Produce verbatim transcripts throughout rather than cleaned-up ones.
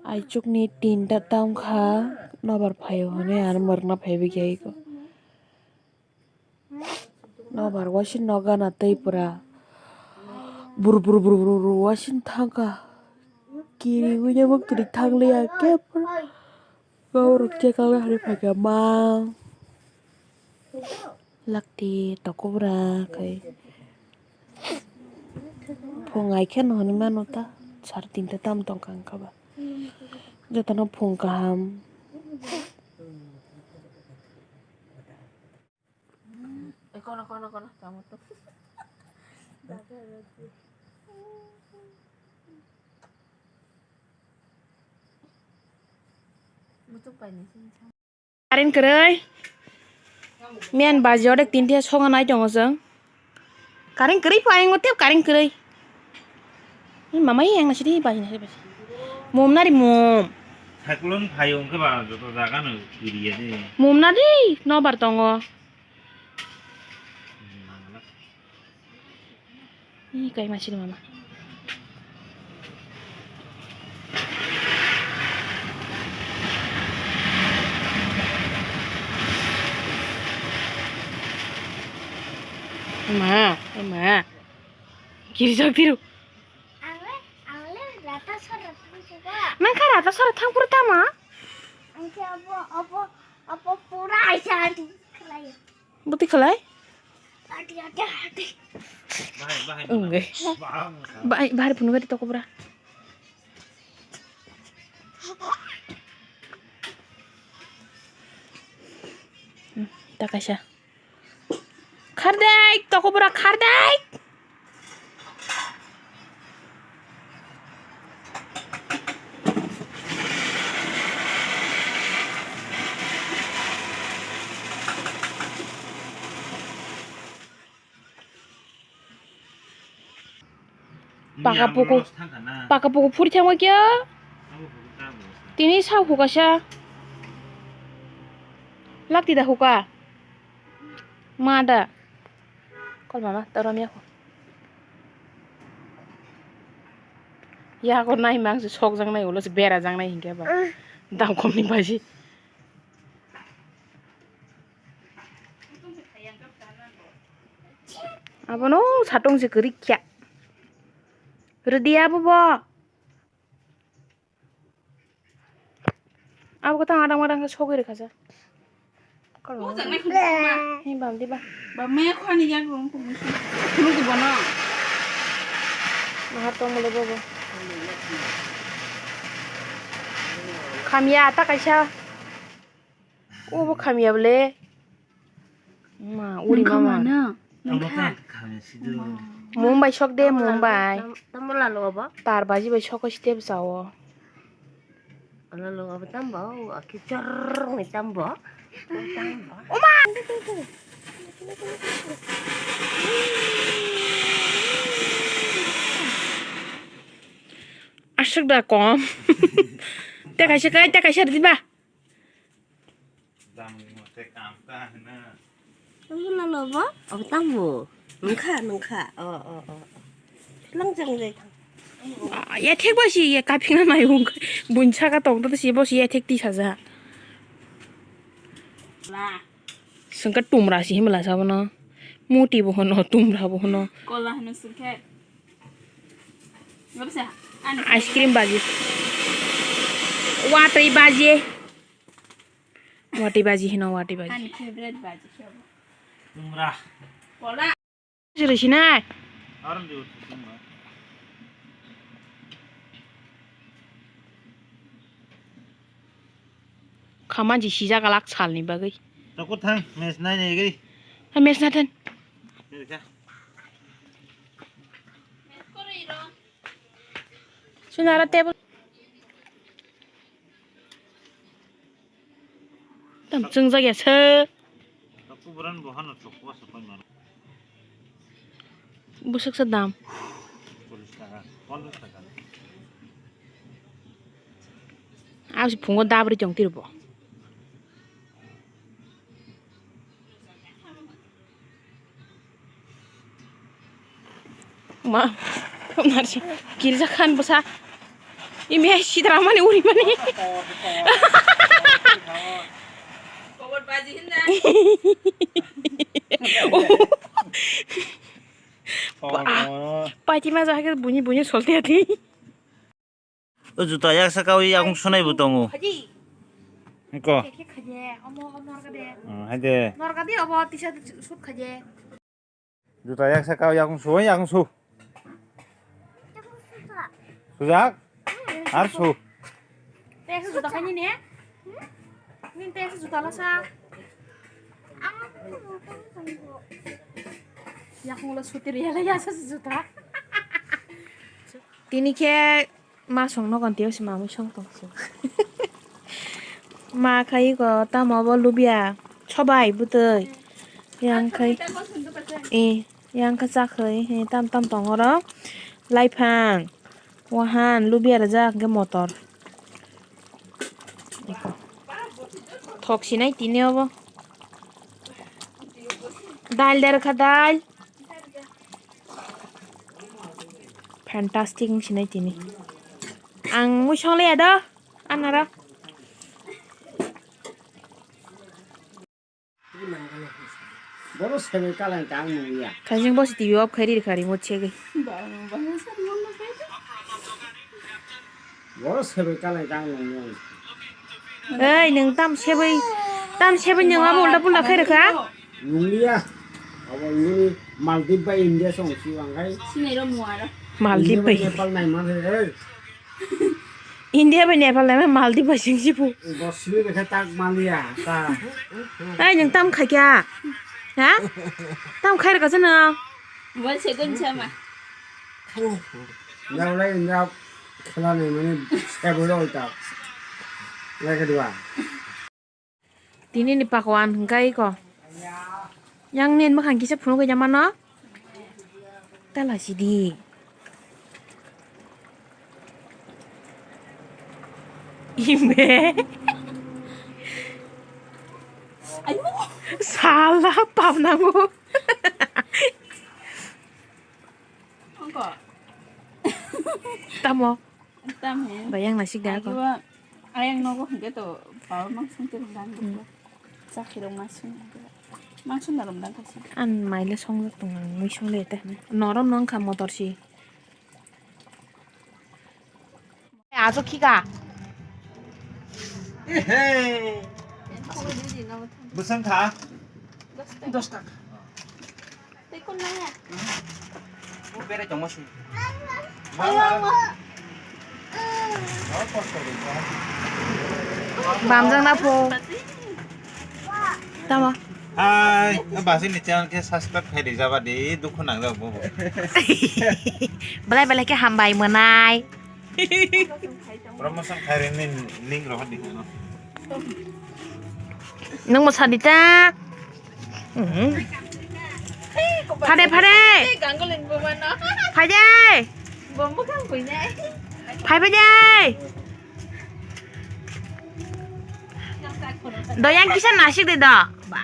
Aichukni tinta tamkha, nobar phaio hwnwi ano mwrwkna phaibai khe aiko. Nobar waisa nokgana tei pura bur bur bur bur bur waisa thangkha. Kiri wngya bo kwrwi thangliya khe pura. Borok chekang hari phaikha mang. Lakti tokobra khai. Phung ai khe no hwnwi mano ta. Sar tinta tam tongkha wngkha ba. Jotono phung kaham. Eh, kono, kono, kono, tamo to. Muchuk pai ni sini. Current kwrwi. Miyan baji odek tinta songa nai tongo chwng. Current kwrwi pha, ayang tep current kwrwi. Ni mama hi yang nasi di baji nasi baji. Mum nari mum. Cyclone phayo wngkhe ba joto jaga no kiriya de. Mum nari nobar tongo. Ih, kai masih mama. Ma, ma. Kiri jok tiru. Ang le, ang le rata sara thangsuka. Nang kha rata sara thang pura tama? Ang khe abo, abo, abo pura aisa adi khlai. Buti khlai? Adi, adi, adi. Bahai, bahai. Ungge. Bahai, bahai. Bahai, bahai phunuk adi toko pura. Hmm, ta kaisa. Khardai, toko bura khardai. Paka puku, paka puku phuri thangma kya? Tini sa hukaisa. Lakti da huka. Ma da. Kol mama, ta rom yako. Yako nai mang se sok jang nai ulo se bera jang nai hinkhe ba. Dam kom ni baji. Abono satong se kwrwi kya. Rwdi abo bo. Abo kwthang adang madang khe sogwi rwkha sa. Hei, bam di ba. Ba me khani yak rung tu musu. Khuluk di bono. Mahar tong mole bobo. Khamya ta kaisa. Obo khamya bole. Ma, uri mama. Nungkha mano? Nungkha. Mumbai sok de, Mumbai. Tam-, tambo lalo abo? Tar baji bai sok step sao. Lalo abo tambo, aki chor ni tambo. Tambo. Oma! Aswk da kom. Tei kaisa kai, tei kaisa rwdi ba. Tamni mote kam ta hwna. Tamni lalo bo? Abo tambo. Nungkha, nungkha. O, o, o, o. Langjang jai thang. Ah, ya thek ba si ya kaphinga nai ung. Bunsa ka tong to si bo si ya thek ti saja. La. Sengka tumra si himla sa bono. Muti bo hono, tumra bo hono. Kola hano sengke. Ice cream baji. Watwi baji. Watwi baji hino, watwi baji. Ani favorite baji. Tumra. Kola. Jiri sinai. Aram di utu tumra. Khamanji sijak alak salni bagwi. Toko thang, mes nai nai gari. Ha, mes na than. Gari kha. Sunara table. Tam chwngjak ya se. Toko buran bo hano toko sa pai mar. Bwswk sa dam. Cholish taka, ponchash taka. Abo se phungo dabri chong tiro bo. Ma, narsi kirja khan bwsa. Imi hai sidra mani uri mani. Paiti ma jahake buni buni solte ati. O juta yaksa kawi yakung sunai bo tongo. Ko. Hai de. Norga de obo tisa sut khaje. Juta yaksa kawi yakung su, yakung su. Sujak? Ar su. Te juta khani ne? Nin te juta lasa. Yakung lo sutir yala yasa juta. Tini khe ma song nogo tei se mamui song tong se. Ma khai ko tamo bo lubia sobai bwtwi. Yang khai e yang kha chakhwi he tam tam tong oro. Laiphang wahan lubia rijak hwnkhe motor. Thok sinai tini obo. Dal der kha dal. Fantastic wng sinai tini. Ang mui song le ya do, anara. Bono sebai kalang tang nung ya. Khaising bosi T V off khairi rikha remote segwi. Bono sebai kalang tang nung ya. Ei, nwng tam sebai, tam sebai nwng abo ulta pulta khai rikha? Nungya. Abo nini Maldives bai India song si wangkai. Sinai ro muara. Maldives bai. Nepal nai man he. India bai Nepal nai Maldives bai sing si pu. Bo sini bekha tak maliya ta. Ai nwng tam khai kya? Ha? Tam khai rikha sano. Wal se gun sama. Nyaulai nyau khela ni mani sebo lo ta. Lai kedua. Tini ni pakwan hwnkhe iko. Yang nin mwkhang kisa phunuk ya mano. Tala sidi. Ime. Sala pap nango. Tamo. Tam he. Bayang nasik da ko. Agiwa ayang nogo hwnkhe to bawa mangsung te rwng dan. Hmm. Chakhi rok mangsung. Mangsung na rwng dan kasi. An maile songjak tong ang, mui song le te. Norom nong kha motor si. Ajo khika. Ehe. Bwswng kha? Dos taka. Tei kun nang ya? Bo berai tongma si. Bamjak na pho. Tamo. Hai, basi ni channel khe subscribe khai rijaba di, dukhu nang jak bo. Belai belai khe hambai mwnai. Promotion khairokni link rw di. Nwng mwsa di ta. Mhm. Phade, phade. Phai de. Phai, phai de. Doyang kisa nasik de do. Ba.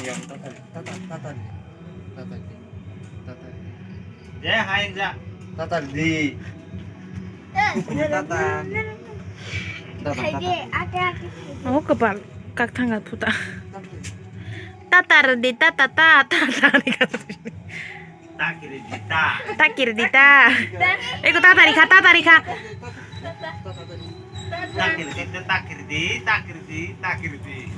Yang tata, tata, tata, tata, tata. Je, hai, ja. Tata di. Tata. Tata, tata. Oh, kepal kak thangga puta. Tata di, tata, ta, tata di. Takiri dita. Takiri dita. Eko tatari kha, tatari kha. Takiri dita, takiri di, takiri di, takiri di.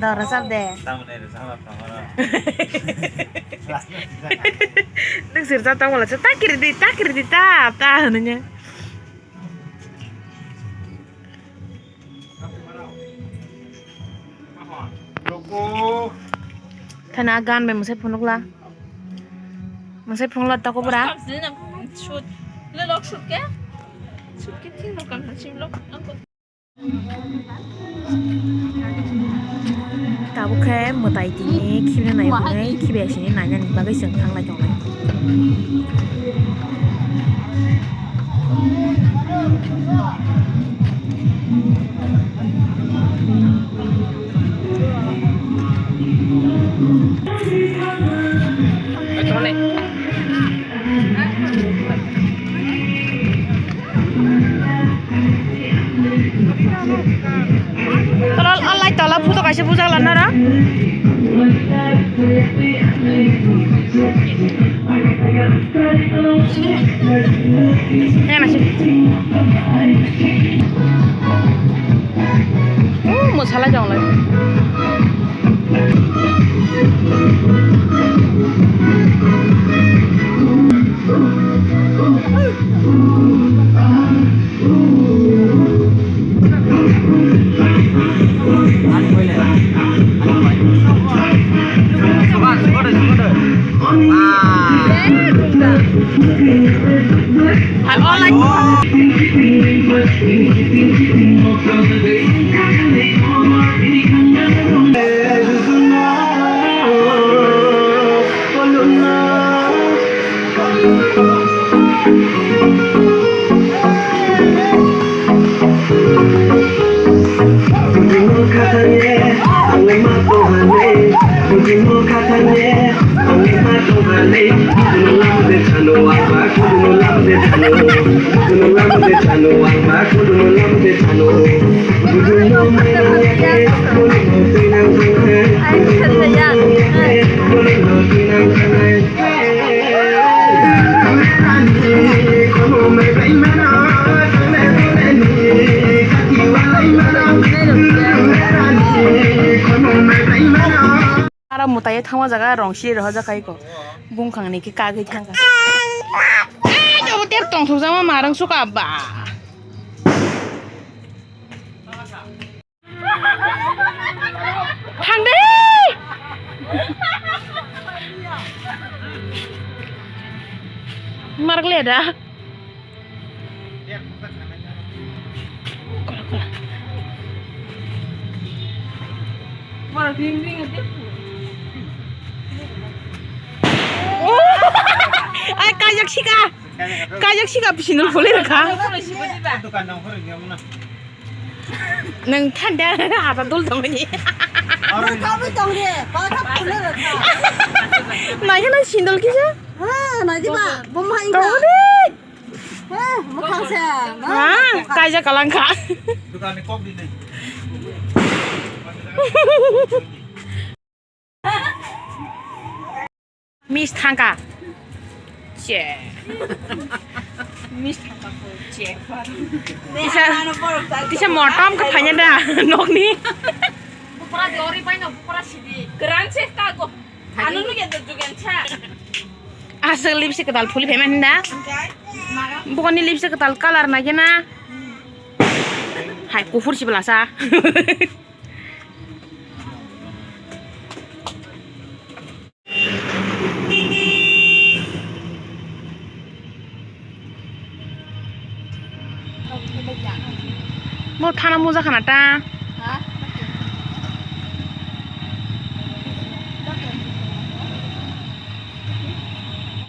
Dora sab de. Tamone re sama tamara. Nung sir sa tamala sa takiri di, takiri dita, ta hanya. Thana gan bai mwsai phunukla. Mwsai phunukla tako bra. Tabuk khe mwtai tini khibina nai hwnwi khibi asini nainani bagwi chwng thanglai tonglai. Tola, o light tola photo kaisa bujak lanaro. Yana se. Oh, mwsalai tonglai. Aro mwtai thangma jaga rong siri rohorjak kha iko. Bungkhang ni khe kagwi thangkha. Ai, jobo tep tongthokjak ma marwng suka ba. Thangdi! Margle da. Kola, kola. Oh! Ai, kajak sika. Kajak sika pisinul phulai rakha. Nwng thanda hata dul tongni. Oro kabui tongdi, kotha phulai rakha. Naikhe nang sindul kisa. Ha, naidi ba, bumha ingkha. Tongdi. Ha, mukhang se. Ha, kaija kalangkha. Dukan ni kok di nai. Miss thangka. Che. Miss thangka ko che. Tisa, tisa motom ka phanya da nokni. Bupra dori pai no bupra sidi. Kerang se ka ko. Anu nu ya jugen cha. Asal lipstick tal phuli phaima hinda. Bukoni lipstick tal color na kena. Hai kufur si belasa. Bo thana muja khana ta.